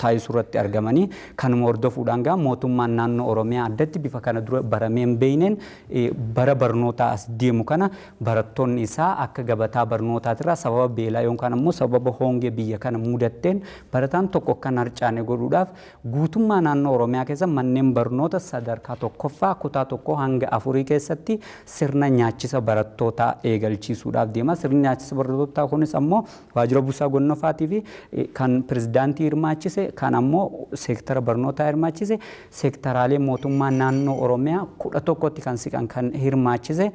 Speaker 3: taasisuu irratti argamanii kanuma hordofuudhaan gaa mootummaan naannoo Oromiyaa addatti bifa kana dura baramee hin beekneen bara barnootaa as deemu kana barattoonni isaa akka gabataa barnootaatirraa sababa beelaa yookaan ammoo sababa hongee biyya kana mudatteen barataan tokko akka hin harcaane godhuudhaaf guutummaa naannoo Oromiyaa keessa manneen barnoota sadarkaa tokkoffaa kutaa 1 hanga 4 keessatti sirna nyaachisa barattootaa eegalchiisuudhaaf deema. Sirni nyaachisa barattootaa kunis ammoo waajjira buusaa gonnofaatii fi kan pirezidaantii hirmaachise kan ammoo seektara barnootaa hirmaachise seektaraalee mootummaa naannoo Oromiyaa 11tti kan siqan kan hirmaachise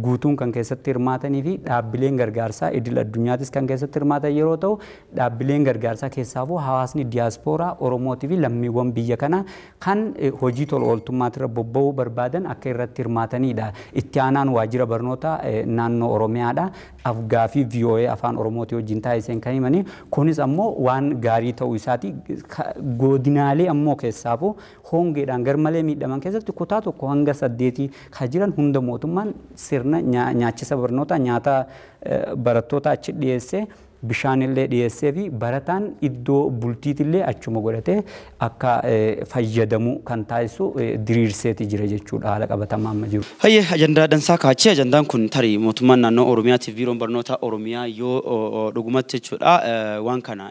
Speaker 3: guutuun kan keessatti hirmaatanii fi dhaabbileen gargaarsaa idil addunyaatis kan keessatti hirmaatan yeroo ta'u dhaabbileen gargaarsaa keessaafuu hawaasni diyaaspooraa Oromootii fi lammiiwwan biyya kana kan hojii tola ooltummaatirra bobba'uu barbaadan akka irratti hirmaatanidha. Itti aanaan waajjira barnoota naannoo Oromiyaadha. Afgaaffii VOA afaan Oromootii wajjin taasiseen kan himanii kunis ammoo waan gaarii ta'uu isaati. Godinaalee ammoo keessaafuu hongeedhaan garmalee miidhaman keessatti kutaa 1 hanga 8 kan jiran hunda mootummaan sirna nyaachisa barnoota nyaata barattoota achi dhiyeessee bishaanillee dhiyeessee fi barataan iddoo bultiitillee achuma godhatee akka fayyadamu kan taasisu diriirseeti jira jechuudha haala qabatamaa amma jiru.
Speaker 1: Hayyee ajandaa dansaa kaachee ajandaan kun tarii mootummaan naannoo Oromiyaatiif biiroon barnoota Oromiyaa yoo dhugumatti jechuudha waan kana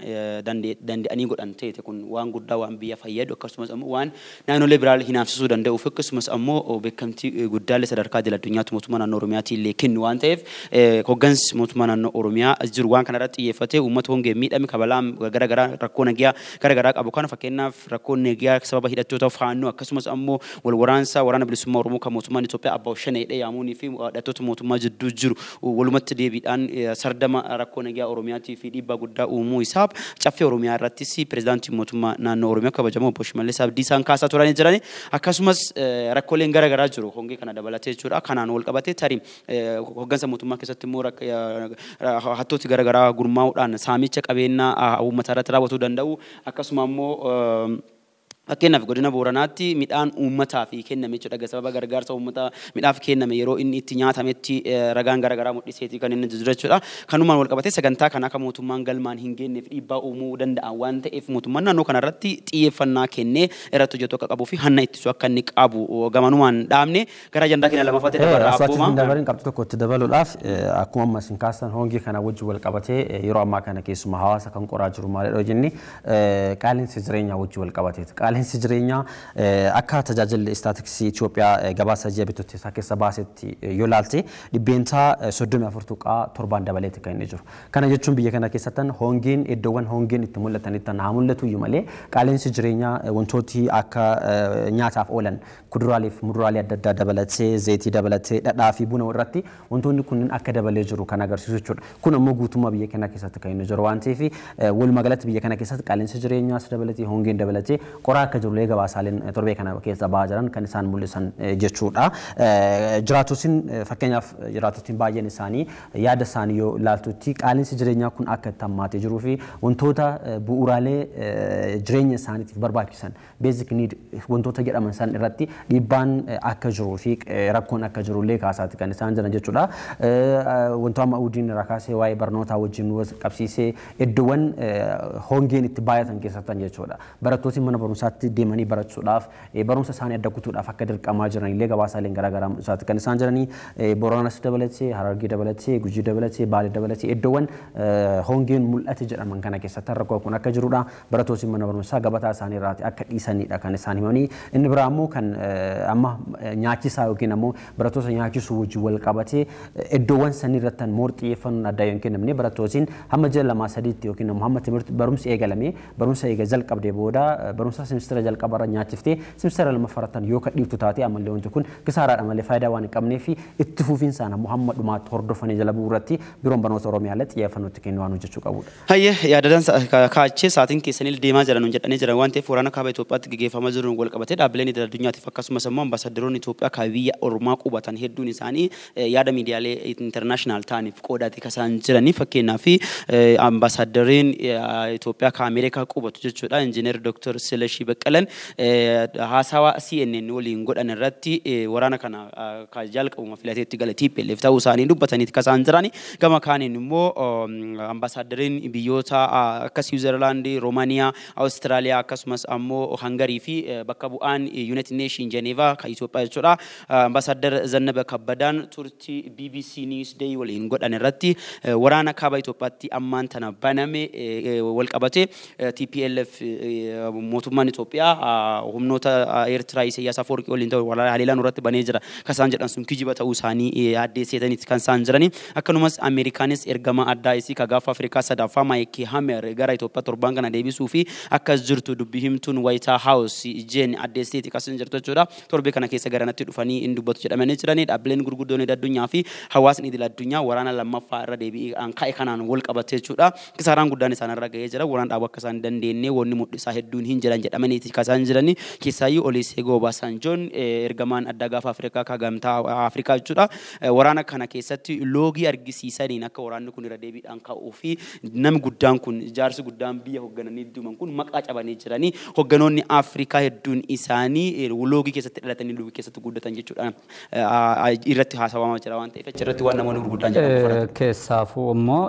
Speaker 1: danda'anii godhan ta'e kun waan guddaa waan biyya fayyadu akkasumas ammoo waan naannolee biraa hinaafsisuu danda'uuf akkasumas ammoo beekamtii guddaalee sadarkaa idil addunyaatti mootummaa naannoo Oromiyaatii illee kennu waan ta'eef hoggansi mootummaa naannoo Oromiyaa jiru waan kanarratti xiyyeeffatee uummata hongee miidhame kabalaan garaagaraa rakkoo nagiyaa garaagaraa qabu kana fakkeenyaaf rakkoo nagiyaa sababa hidhattoota faannoo akkasumas ammoo wal waraansa waraana bilisummaa Oromoo kan mootummaan Itoophiyaa abbaa shanee hidhee yaamuunii fi hidhattoota mootummaa jidduu jiru walumatti deebiidhaan sardama rakkoo nagiyaa Oromiyaatii fi dhiibbaa guddaa uumuu isaaf caffee Oromiyaa irrattis pirezidaantiin mootummaa naannoo Oromiyaa kabajamoo obbo Shimallis Abdiisaan kaasaa turanii jiran akkasumas rakkooleen garaagaraa jiru hongee kana dabalatee jechuudha kanaan wal qabatee tarii hoggansa mootummaa keessatti immoo hattooti garaagaraa gurmaa'uudhaan saamicha qabeenyaa uummata irratti raawwatuu danda'u akkasuma immoo fakkeenyaaf godina Booranaatti midhaan uummataaf kenname jechuudha sababa gargaarsa uummataa midhaaf kenname yeroo inni itti nyaatametti ragaan garaagaraa mul'iseeti kan inni jiru jechuudha. Kanumaan wal qabatee sagantaa kana akka mootummaan galmaan hin geenyeef dhiibbaa uumuu danda'an waan ta'eef mootummaan naannoo kanarratti xiyyeeffannaa kennee irratti hojjetu akka qabuu fi hanna ittisu akka inni qabu gamanumaan dhaabne gara ajandaa keenya lamaffaatti dabarra
Speaker 2: abbooma. Dabarin qabxii tokko itti dabaluudhaaf akkuma ammas hin kaasan hongee kana wajjin wal qabatee yeroo ammaa kana keessumaa hawaasa kan qoraa jiru maalidha jenni qaala'insi jireenyaa wajjin wal qabateeti. Qaala'insi jireenyaa akka tajaajilli istaatiksii Itoophiyaa gabaasa ji'a bitoottessaa keessa baasetti yoo ilaalte 34.7% dabaleeti kan inni jiru. Kana jechuun biyya kana keessatti hongeen iddoowwan hongeen itti mul'atanitti haa mul'atu iyyuu malee qaala'insi jireenyaa wantooti akka nyaataaf oolan kuduraalee fi muduraalee adda addaa dabalatee zayitii dabalatee dhadhaa fi buna irratti wantoonni kunneen akka dabalee jiru kan agarsiisu jechuudha. Kun ammoo guutummaa biyya kana keessatti kan inni jiru waan ta'eef walumaa galatti biyya kana keessatti qaala'insi jireenyaas dabalatee hongeen dabalatee qoraa akka jirullee gabaasaaleen torbee kana keessa ba'aa jiran kan isaan mul'isan jechuudha. Jiraattotiin fakkeenyaaf jiraattotiin baay'een isaanii yaada isaanii yoo ilaaltutti qaala'insi jireenyaa kun akka itti hammaatee jiruu fi wantoota bu'uuraalee jireenya isaaniitiif barbaachisan basic need wantoota jedhaman san irratti dhiibbaan akka jiruu fi rakkoon akka jirullee kaasaati kan isaan jiran jechuudha. Wantoota amma udiin irraa kaasee waa'ee barnootaa wajjin qabsiisee iddoowwan hongeen itti baay'atan keessattan jechuudha. Barattooti mana barumsaatti barumsaatti deemanii barachuudhaaf barumsa isaanii adda kutuudhaaf akka dirqamaa jiran illee gabaasaaleen garaagaraa mul'isaati kan isaan jiranii. Booranas dabalatee, Harargee dabalatee, Gujii dabalatee, Baalee dabalatee iddoowwan hongeen mul'ate jedhaman kana keessatti rakkoo kun akka jirudha. Barattoonni mana barumsaa gabataa isaanii irraati akka dhiisanidha kan isaan himanii. Inni biraa immoo kan amma nyaachisaa yookiin ammoo barattoota nyaachisuu wajjin wal qabatee iddoowwan sanii irratti moor xiyyeeffannoon addaa yoo hin kennamne barattootiin hamma ji'a 2-3tti yookiin ammoo hamma barumsi eegalamee barumsa eega jalqabdee booda barumsa simistira jalqabarra nyaachiftee simistira lammaffaarrattan yoo kadhiiftu taate ammallee wanti kun kisaaraadha malee faayidaa waan hin qabnee fi itti fufiinsaan ammoo hamma dhumaatti hordofanii jala bu'uu irratti biroon barnoota Oromiyaallee xiyyeeffannootti kennuu waan hojjechuu qabudha.
Speaker 1: Hayyee yaadadan kaachee sa'aatiin keessanii deemaa jiran nuun jedhanii jiran waan ta'eef waraana kaaba Itoophiyaatti gaggeeffamaa jiruun wal qabatee dhaabbileen idil addunyaatiif akkasumas immoo ambaasaadaroonni Itoophiyaa kan biyya ormaa qubatan hedduun isaanii yaada miidiyaalee international ta'aniif qoodaati kan isaan jiranii. Fakkeenyaaf ambaasaadariin Itoophiyaa kan Ameerikaa qubatu jechuudha Injiinar Dr. Silashii Baqqalan haasawaa CNN waliin godhan irratti waraana kana kan jalqabuma filateetti gala TPLF ta'uu isaanii dubbataniiti kan isaan jirani. Gama kaaniin immoo ambaasaadariin biyyoota akka Siwiizerlaand, Roomaaniyaa, Awustiraaliyaa akkasumas ammoo Hangarii fi bakka bu'aan United Nation Geneva kan Itoophiyaa jechuudha. Ambaasaadar Zannaba Kabbadaan turtii BBC Newsday waliin godhan irratti waraana kaaba Itoophiyaatti ammaan tana baname wal qabate TPLF mootummaan Itoophiyaa humnoota Eertiraa Isaayyaas Afwerqii waliin ta'u haleelaan irratti banee jira. Kan isaan jedhan sun kijiba ta'uu isaanii addeessitaniiti kan isaan jirani. Akkanumas Ameerikaanis ergama addaa isii ka gaafa Afrikaa sadaffaa Maayikii Hamer gara Itoophiyaa torban kana deebisuu fi akkas jirtu dubbii himtuun White House Jeen addeessiteeti kan isaan jirtu jechuudha. Torbee kana keessa garanatti dhufanii hin dubbatu jedhamanii jirani. Dhaabbileen gurguddoon addunyaa fi hawaasni idil addunyaa waraana lammaffaa irra deebi'aan ka'e kanaan wal qabate jechuudha. Kisaaraan guddaan isaan irra ga'ee jira. Waraana dhaabuu akka isaan dandeenye wanni mul'isaa hedduun hin jiran jedhamaniiti kan isaan jirani. Keessaayyuu Olusegun Obasanjoon ergamaan addaa gaafa Afrikaa ka gamtaa Afrikaa jechuudha. Waraana kana keessatti loogii argisiisaniin akka waraanni kun irra deebiidhaan ka'uu fi namni guddaan kun jaarsi guddaan biyya hooggananii duuman kun maqaa cabanii jiranii. Hoogganoonni Afrikaa hedduun isaanii loogii keessatti dhalatanii loogii keessatti guddatan jechuudha. Irratti haasawamaa jira waan ta'eef achirratti waan namoonni gurguddaan jedhamu.
Speaker 3: Keessaafuu immoo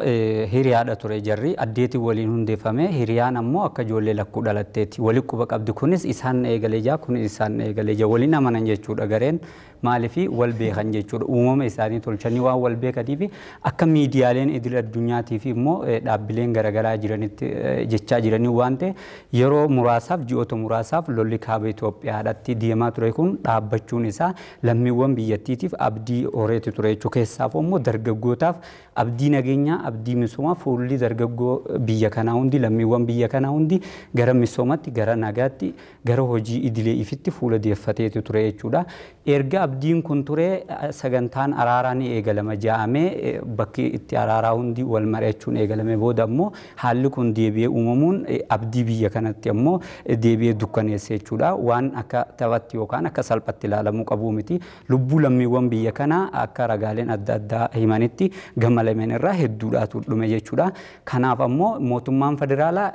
Speaker 3: hiriyaadha ture jarri addeetii waliin hundeeffame hiriyaan ammoo akka ijoollee lakkuu dhalatteeti waliin quba qabdi kunis isaan eegalee jira kunis isaan eegalee jira waliin amanan jechuudha gareen maaliif wal beekan jechuudha uumama isaanii tolchanii waan wal beekaniif akka miidiyaaleen idil addunyaatii fi immoo dhaabbileen garaagaraa jiranitti jechaa jiranii waan ta'e yeroo muraasaaf ji'oota muraasaaf lolli kaaba Itoophiyaadhaatti deemaa ture kun dhaabbachuun isaa lammiiwwan biyyattiitiif abdii horeetu ture jechuu keessaaf immoo dargaggootaaf abdii nageenyaa abdii misoomaa fuulli dargaggoo biyya kanaa hundi lammiiwwan biyya kanaa hundi gara misoomatti gara nagaatti gara hojii idilee ifitti fuula deeffateetu ture jechuudha. Erga abdiin kun ture sagantaan araaraa ni eegalama jedhamee bakki itti araaraa hundi wal mari'achuun eegalame booda ammoo haalli kun deebi'ee uumamuun abdii biyya kanatti ammoo deebi'ee dukkaneesse jechuudha. Waan akka taphatti yookaan akka salphatti ilaalamuu qabu miti. Lubbuu lammiiwwan biyya kanaa akka ragaaleen adda addaa himanitti gama lameen irraa hedduudhaatu dhume jechuudha. Kanaaf ammoo mootummaan federaalaa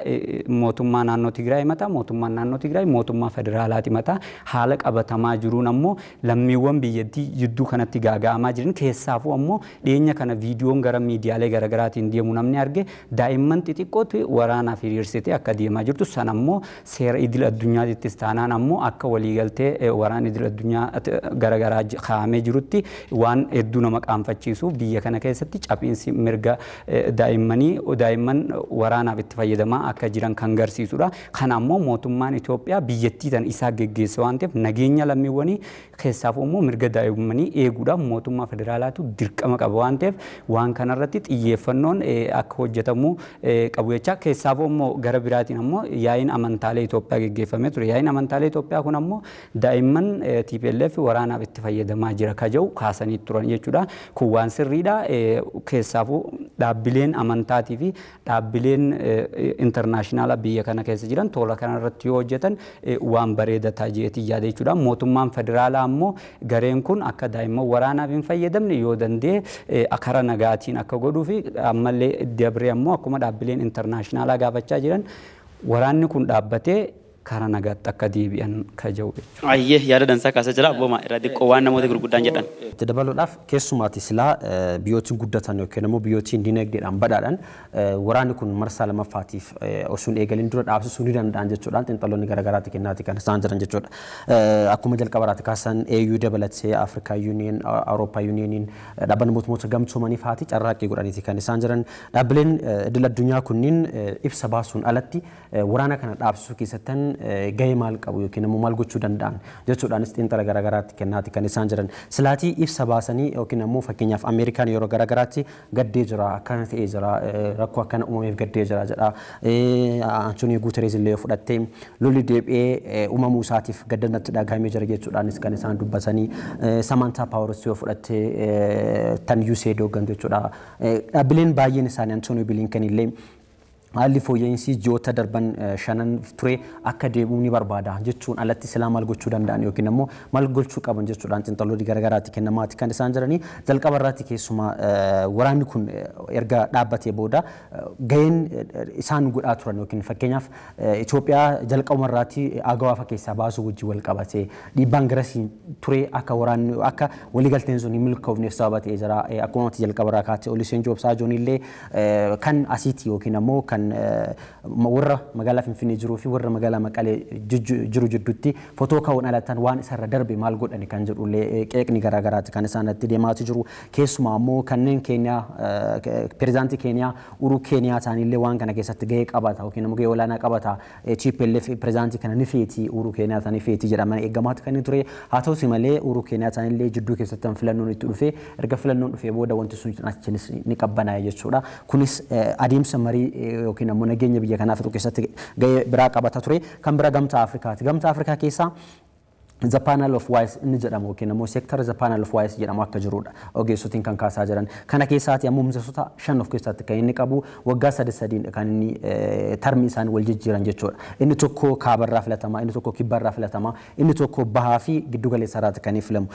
Speaker 3: mootummaa naannoo Tigraay himata, mootummaan naannoo Tigraay mootummaa federaalaati himata. Haala qabatamaa jiruun ammoo lammiiwwan biyyattii jidduu kanatti gaaga'amaa jiran keessaafuu ammoo dhiyeenya kana viidiyoon gara miidiyaalee garaagaraatiin deemu namni arge daa'imman xixiqqootu waraanaaf hiriirsitee akka deemaa jirtu san ammoo seera idil addunyaattis taanaan ammoo akka waliigaltee waraana idil addunyaa garaagaraa kaa'amee jirutti waan hedduu nama qaanfachiisu biyya kana keessatti caphiinsi mirga daa'immanii daa'imman waraanaaf itti fayyadamaa akka jiran kan garsiisudha. Kana ammoo mootummaan Itoophiyaa biyyattii tan isaa geggeessa waan ta'eef nageenya lammiiwwanii keessaafuu immoo mirga daa'immanii eeguudhaaf mootummaa federaalaatu dirqama qaba waan ta'eef waan kanarratti xiyyeeffannoon akka hojjetamu qabu jecha keessaafuu immoo gara biraatiin ammoo yaa'iin amantaalee Itoophiyaa geggeeffamee ture. Yaa'iin amantaalee Itoophiyaa kun ammoo daa'imman TPLF waraanaaf itti fayyadamaa jira ka jedhu kaasanii turan jechuudha. Kun waan sirriidha. Keessaafuu dhaabbileen amantaatii fi dhaabbileen intarnaashinaala biyya kana keessa jiran tola kanarratti yoo hojjetan waan bareedataa jeetii yaada jechuudha. Mootummaan federaalaa ammoo gareen kun akka daa'imman waraanaaf hin fayyadamne yoo danda'e karaa nagaatiin akka godhuu fi ammallee dabree ammoo akkuma dhaabbileen intarnaashinaalaa gaafachaa jiran waraanni kun dhaabbatee karaa nagaatti akka deebi'an kaja'u jechuudha.
Speaker 1: Ayyee, yaada dansaa kaasaa jira. Abbooma irraa xiqqoo waan namoota gurguddaan jedhan.
Speaker 2: Itti dabaluudhaaf, keessumaati silaa biyyootiin guddatan yookiin immoo biyyootiin dinagdeedhaan badhaadhan waraanni kun marsaa lammaffaatiif osoo hin eegalin dura dhaabsisuu ni danda'an jechuudhaan xiinxaloonni garaagaraatti kennaati kan isaan jiran jechuudha. Akkuma jalqabaraatti kaasan, AU dabalatee Afrikaa Union, Awurooppaa Unioniin, dhaabbanni mootummoota gamtoomanii fa'aati carraaqqii godhaniiti kan isaan jiran. Dhaabbileen idil addunyaa kunniin ibsa baasuun alatti waraana kana dhaabsisuu keessattan gahee maal qabu yookiin immoo maal gochuu danda'an jechuudhaanis xiinxala garaagaraatti kennaati kan isaan jiran. Silaatii ibsa baasanii yookiin immoo fakkeenyaaf Ameerikaan yeroo garaagaraatti gaddee jira, akkana ta'ee jira, rakkoo akkana uumameef gaddee jira jedha. Antoonii Guuterees illee yoo fudhatte, lolli deebi'ee uumamuu isaatiif gadda natti dhagahamee jira jechuudhaanis kan isaan dubbatanii. Samantaa Paawuros yoo fudhatte, tan USAID hooggantu jechuudha. Dhaabbileen baay'een isaanii, Antoonii Bilinkan illee haalli fooyya'insi ji'oota darban shanan ture akka deebi'u ni barbaada jechuun alatti silaa maal gochuu danda'an yookiin immoo maal gochuu qaban jechuudhaan xiinxaloonni garaagaraatti kennamaati kan isaan jiranii. Jalqaba irratti keessumaa waraanni kun erga dhaabbatee booda gaheen isaan godhaa turan yookiin fakkeenyaaf Itoophiyaa jalqabuma irraatti AGOA keessaa baasuu wajjin wal qabatee dhiibbaan garasii ture akka waraanni akka waliigalteen sun hin milkoofneef sababa ta'ee jira. Akkuma jalqaba irraa kaatee Olusegun Obasanjoon illee kan asiiti yookiin ammoo kan warra magaalaa Finfinnee jiruu fi warra magaalaa Maqalee jiru jidduutti fotoo ka'uun alatan waan isarra darbe maal godhani kan jedhullee qeeqni garaagaraati kan isaan itti deemaatu jiru. Keessumaa ammoo kanneen Keeniyaa, pirezidaantii Keeniyaa Uhuru Keeniyaa ta'anillee waan kana keessatti gahee qabata yookiin immoo gahee olaanaa qabata. TPLF pirezidaantii kana ni feeti, Uhuru Keeniyaa ta'anii feeti jedhamanii eegamaatu kan inni ture. Haa ta'uti malee Uhuru Keeniyaa ta'anillee jidduu keessatti filannoon itti dhufe, erga filannoon dhufee booda wanti sun achinis ni qabbanaa'e jechuudha. Kunis adeemsa marii yookiin ammoo nageenya biyya kanaa fixuu keessatti gahee biraa qabata ture. Kan bira Gamtaa Afrikaati. Gamtaa Afrikaa keessaa The Panel of Wise inni jedhamu yookiin immoo seektara The Panel of Wise jedhamu akka jirudha. Ogeessotiin kan kaasaa jiran. Kana keessaati ammoo miseensota 5 of keessatti kan inni qabu, waggaa sadi sadiin kan inni tarmi isaan wal jijjiiran jechuudha. Inni tokko kaabarraa filatama, inni tokko kibbarraa filatama, inni tokko bahaa fi giddu galeessarraati kan inni filamu.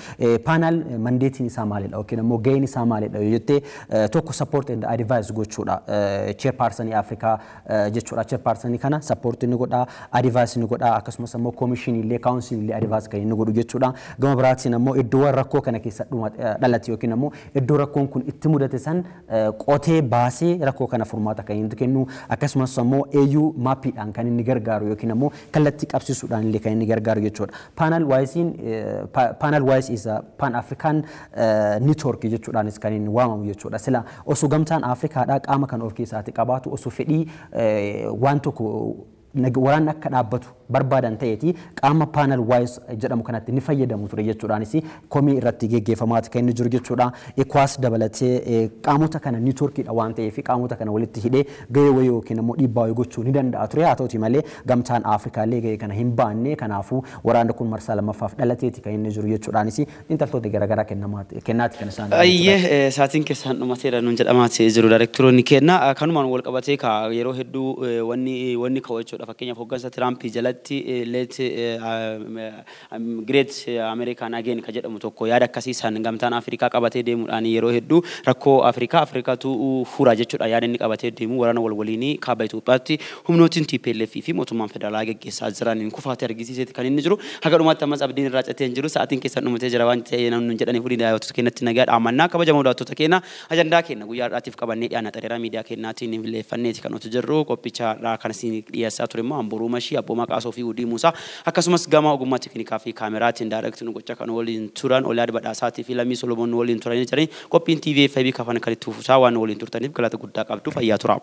Speaker 2: Panel mandateiin isaa maalidha yookiin immoo gaheen isaa maalidha yoo jettee, tokko support and advice gochuudha. Chairpersonii Afrikaa jechuudha. Chairpersonii kana support inni godha, advice inni godha, akkasumas immoo commission illee, council illee advice kan inni godhu jechuudha. Gama biraatiin ammoo iddoowwan rakkoo kana keessa dhalate yookiin ammoo iddoo rakkoon kun itti mudate san qotee baasee rakkoo kana furmaata kan inni kennu, akkasumas ammoo AU mapiidhaan kan inni gargaaru yookiin ammoo kallattii qabsiisuudhaan illee kan inni gargaaru jechuudha. Panel Wisein Panel Wise is a Pan African network jechuudhaanis kan inni waamamu jechuudha. Sila osoo Gamtaan Afrikaadhaa qaama kan of keessaatti qabaatu, osoo fedhii waan tokko waraanni akka dhaabbatu barbaadan ta'eeti, qaama Panel Wise jedhamu kanatti ni fayyadamu ture jechuudhaanis komii irratti geggeeffamaati kan inni jiru jechuudha. ECOWAS dabalatee qaamota kana networkiidha waan ta'eef qaamota kana walitti hidhee gahee wayii yookiin immoo dhiibbaa wayii gochuu ni danda'a ture. Haa ta'uti malee Gamtaan Afrikaa illee gahee kana hin baanne. Kanaafuu waraanni kun marsaa lammaffaaf dhalateeti kan inni jiru jechuudhaanis xiinxaltoonni garaagaraa kennaati kan isaan.
Speaker 1: Ayyee, sa'aatiin keessaan dhumateera nuun jedhamaati jiru daayirektoroonni kenna. Kanumaan wal qabatee ka yeroo hedduu wanni ka'u jechuudha. Fakkeenyaaf hooggansa Tiraampii jalatti "Let Great American Again" ka jedhamu tokko yaada akkasii san Gamtaan Afrikaa qabatee deemuudhaan yeroo hedduu rakkoo Afrikaa Afrikaatu fura jechuudha yaada inni qabatee deemu waraana wal waliinii kaaba Itoophiyaatti humnootiin TPLF fi mootummaan federaalaa geggeessaa jiran kufaatee argisiiseeti kan inni jiru. Haga dhumaatti ammas abdiin irraa catee hin jiru. Sa'aatiin keessan dhumatee jira waan ta'ee namni jedhanii fuudhii daawwattoota keenyatti nagaa dhaamannaa. Kabajamoo daawwattoota keenya, ajandaa keenya guyyaa har'aatiif qabannee dhiyaanna xareeraa miidiyaa keenyaatiin leeffanneeti kan nuti jirru. Qophicha har'aa kan isin dhiyeessaa ture immoo Amboruu Mashii, Abboomaa Qaasoo fi Udii Muusaa, akkasumas gama ogummaa teeknikaa fi kaameraatiin direct nu gocha kan waliin turan Olaad Badhaasaatii fi Lammii Solomoon waliin turanii jiranii. Qophiin TV FIB kafan kan itti fufusaa waan waliin turtaniif galata guddaa qabdu. Fayyaa tura.